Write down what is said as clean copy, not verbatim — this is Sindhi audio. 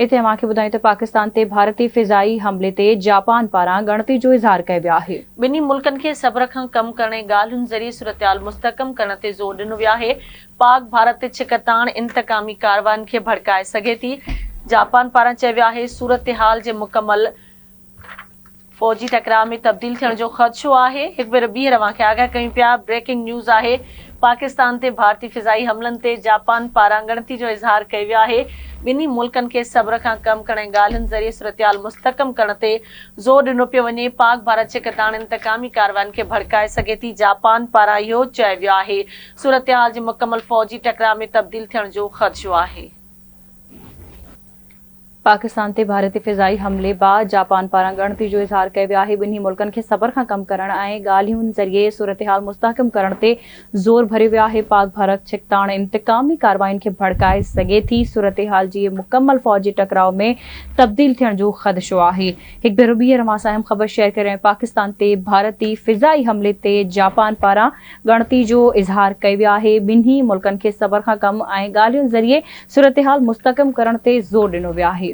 اتي اوهان کي ٻڌايون ته پاڪستان تي ڀارتي فضائي حملي تي جاپان پاران ڳڻتي جو اظهار ڪيو ويو آهي. ٻنهي ملڪن کي صبر کان ڪم ڪرڻ ۽ ڳالهين ذريعي صورتحال مستحڪم ڪرڻ تي زور ڏنو ويو آهي. پاڪ ڀارت ڇڪتاڻ انتقامي ڪاررواين کي ڀڙڪائي سگهي ٿي. جاپان پاران چيو ويو آهي صورتحال جي مڪمل فوجي ٽڪراء ۾ تبديل ٿيڻ جو خدشو آهي، هڪ ڀيرو ٻيهر اوهان کي آگاهه ڪيون پيا، بريڪنگ نيوز آهي، پاڪستان تي ڀارتي فضائي حملن تي جاپان پاران ڳڻتي جو اظهار ڪيو ويو آهي، ٻنهي ملڪن کي صبر کان ڪم ڪرڻ ۽ ڳالهين ذريعي صورتحال مستحڪم ڪرڻ تي زور ڏنو پيو وڃي، پاڪ ڀارت ڇڪتاڻ انتقامي ڪاررواين کي ڀڙڪائي سگهي ٿي، جاپان پاران اهو چيو ويو آهي، صورتحال جي مڪمل فوجي ٽڪراء ۾ تبديل ٿيڻ جو خدشو آهي. پاڪستان تي ڀارتي فضائي حملي بعد جاپان پاران ڳڻتي جو اظهار ڪيو ويو آهي، ٻنهي ملڪن کي صبر کان ڪم ڪرڻ ۽ ڳالهين ذريعي صورتحال مستحڪم ڪرڻ تي زور ڀريو ويو آهي، پاڪ ڀارت ڇڪتاڻ انتقامي ڪاررواين کي ڀڙڪائي سگهي ٿي، صورتحال جي مڪمل فوجي ٽڪراء ۾ تبديل ٿيڻ جو خدشو آهي. هڪ ڀيرو ٻيهر اوهان سان اهم خبر شيئر ڪري رهيا آهيون، پاڪستان تي ڀارتي فضائي حملي تي جاپان پاران ڳڻتي جو اظهار ڪيو ويو آهي، ٻنهي ملڪن کي صبر کان ڪم ۽ ڳالهين ذريعي صورتحال مستحڪم ڪرڻ تي زور ڏنو ويو آهي.